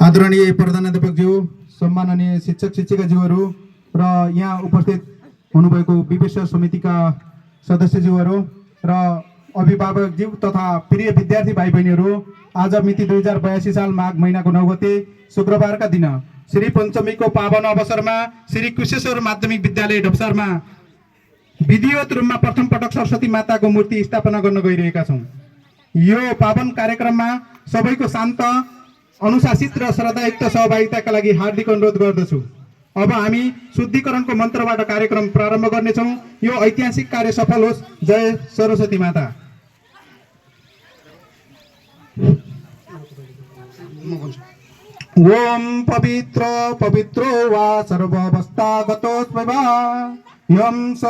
आदरणीय प्रधानाध्यापकज्यू, सम्माननीय शिक्षक शिक्षिकाज्यूहरू र यहाँ उपस्थित हुनुभएको विवेचक समितिका सदस्यज्यूहरू र अभिभावकज्यू तथा प्रिय विद्यार्थी भाइ बहिनीहरू, आज मिति 2082 साल माघ महिनाको 9 गते शुक्रबारका दिन श्री पञ्चमीको पावन अवसरमा श्री कुशेश्वर माध्यमिक विद्यालय ढप्सारमा विधिवत रूपमा प्रथम पटक सरस्वती माताको मूर्ति स्थापना गर्न गइरहेका छौँ। यो पावन कार्यक्रममा सबैको शान्त, अनुशासित र श्रद्धायुक्त सहभागिताका लागि हार्दिक अनुरोध गर्दछु। अब हामी शुद्धिकरणको मन्त्रबाट कार्यक्रम प्रारम्भ गर्नेछौँ। यो ऐतिहासिक कार्य सफल होस्। जय सरस्वती माता। ओम पवित्र पवित्रो वा सर्वावस्थागतोऽस्मि यं स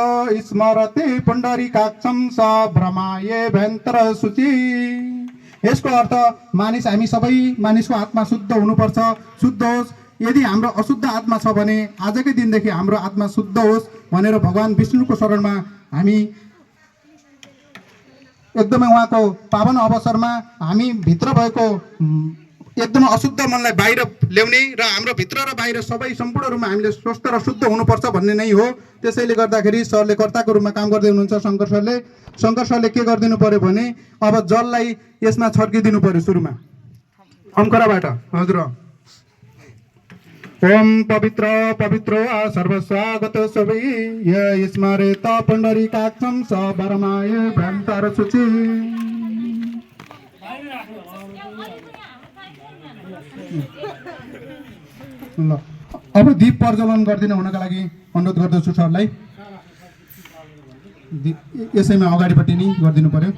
स्मरते पुण्डरीकाक्षं स भ्रमाये भयन्तर शुचि। यसको अर्थ हामी सबै मानिसको आत्मा शुद्ध हुनुपर्छ, शुद्ध होस्। यदि हाम्रो अशुद्ध आत्मा छ भने आजकै दिनदेखि हाम्रो आत्मा शुद्ध होस् भनेर भगवान विष्णुको शरणमा हामी एकदमै उहाँको पावन अवसरमा हामी भित्र भएको एकदमै अशुद्ध मनलाई बाहिर ल्याउने र हाम्रो भित्र र बाहिर सबै सम्पूर्ण रूपमा हामीले स्वस्थ र शुद्ध हुनुपर्छ भन्ने नै हो। त्यसैले गर्दाखेरि सरले कर्ताको रूपमा काम गर्दै हुनुहुन्छ। शङ्कर सरले के गरिदिनु पर्यो भने अब जललाई यसमा छर्किदिनु पर्यो। सुरुमा अङ्कराबाट हजुर। ओम पवित्र पवित्र सर्वस्वागत सबै य स्मरेत पुण्डरीकाक्षं स भ्रमाये भयन्तर शुचि। ल अब दीप प्रज्वलन गरिदिनु हुनका लागि अनुरोध गर्दछु सरलाई। यसैमा अगाडिपट्टि नै गरिदिनु पर्यो।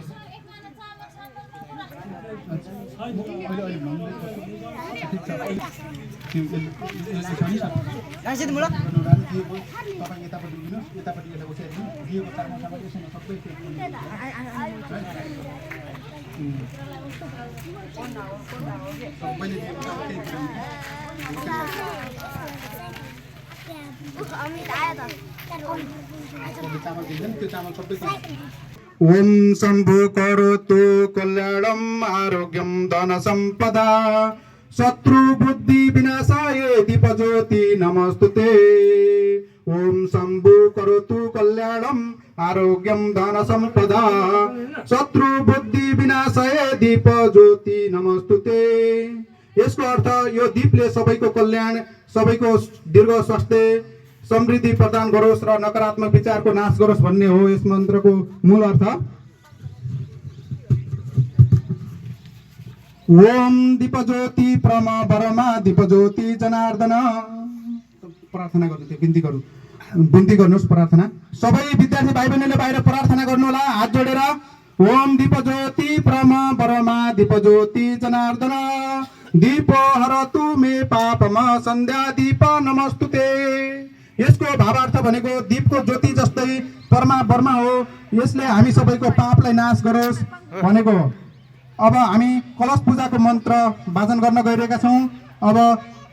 ओम शंभु करोतु कल्याणम आरोग्यम धन संपदा शत्रु बुद्धि विनाशाय दीपज्योति नमस्तुते। ओम शंभु करोतु कल्याणम आरोग्यम धन संपदा शत्रु बुद्धि विनाशाय दीपज्योति नमस्तुते। यसको अर्थ यो दीपले सबैको कल्याण, सबैको दीर्घ स्वास्थ्य समृद्धि प्रदान गरोस् र नकारात्मक विचारको नाश गरोस् भन्ने हो यस मन्त्रको मूल अर्थ। ओम दीपज्योति प्रमा बरमा दीपज्योति जनार्दन। प्रार्थना गर्नु थियो, बिन्ती गर्नुहोस् प्रार्थना। सबै विद्यार्थी भाइ बहिनीले बाहिर प्रार्थना गर्नु होला हात जोडेर। ओम दीपज्योति प्रमा बरमा दीपज्योति जनार्दन दीपो हरतु मे पापम सन्ध्या दीप नमस्तुते। यसको भावार्थ भनेको दीपको ज्योति जस्तै परमा बर्मा हो। यसले हामी सबैको पापलाई नाश गरोस् भनेको हो। अब हामी कलश पूजाको मन्त्र वाचन गर्न गइरहेका छौँ। अब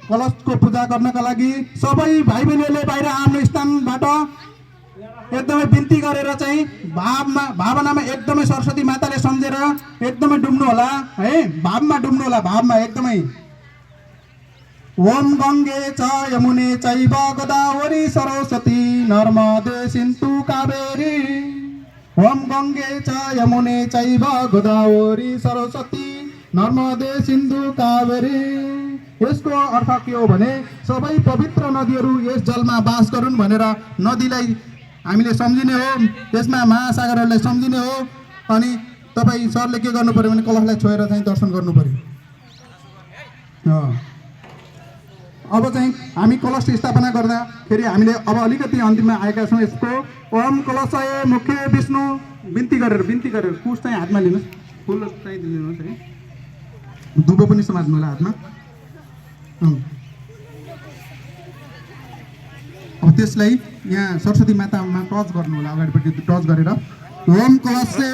कलशको पूजा गर्नका लागि सबै भाइ बहिनीहरूले बाहिर आफ्नो स्थानबाट एकदमै बिन्ती गरेर चाहिँ भावनामा एकदमै सरस्वती माताले सम्झेर एकदमै डुब्नु होला है। भावमा डुब्नु होला, भावमा एकदमै। ओम गंगे च यमुने चैव गोदावरी सरस्वती नर्मदे सिन्धु कावेरी। ओम गंगे च यमुने चैव गोदावरी सरस्वती नर्मदे सिन्धु कावेरी। यसको अर्थ के हो भने सबै पवित्र नदीहरू यस जलमा बास गरून् भनेर नदीलाई हामीले सम्झिने हो, त्यसमा महासागरहरूलाई सम्झिने हो। अनि तपाईँ सरले के गर्नु पर्यो भने कलशलाई छोएर चाहिँ दर्शन गर्नु पर्यो। अब चाहिँ हामी कलश स्थापना गर्दाखेरि हामीले अब अलिकति अन्तिममा आएका छौँ। यसको ओम कलशय मुख्य विष्णु बिन्ती गरेर कुश चाहिँ हातमा लिनुहोस्, फुल चाहिँ लिनुहोस् है, दुबो पनि समात्नु होला हातमा। अब त्यसलाई यहाँ सरस्वती मातामा टच गर्नु होला, अगाडिपट्टि टच गरेर ओम कलशय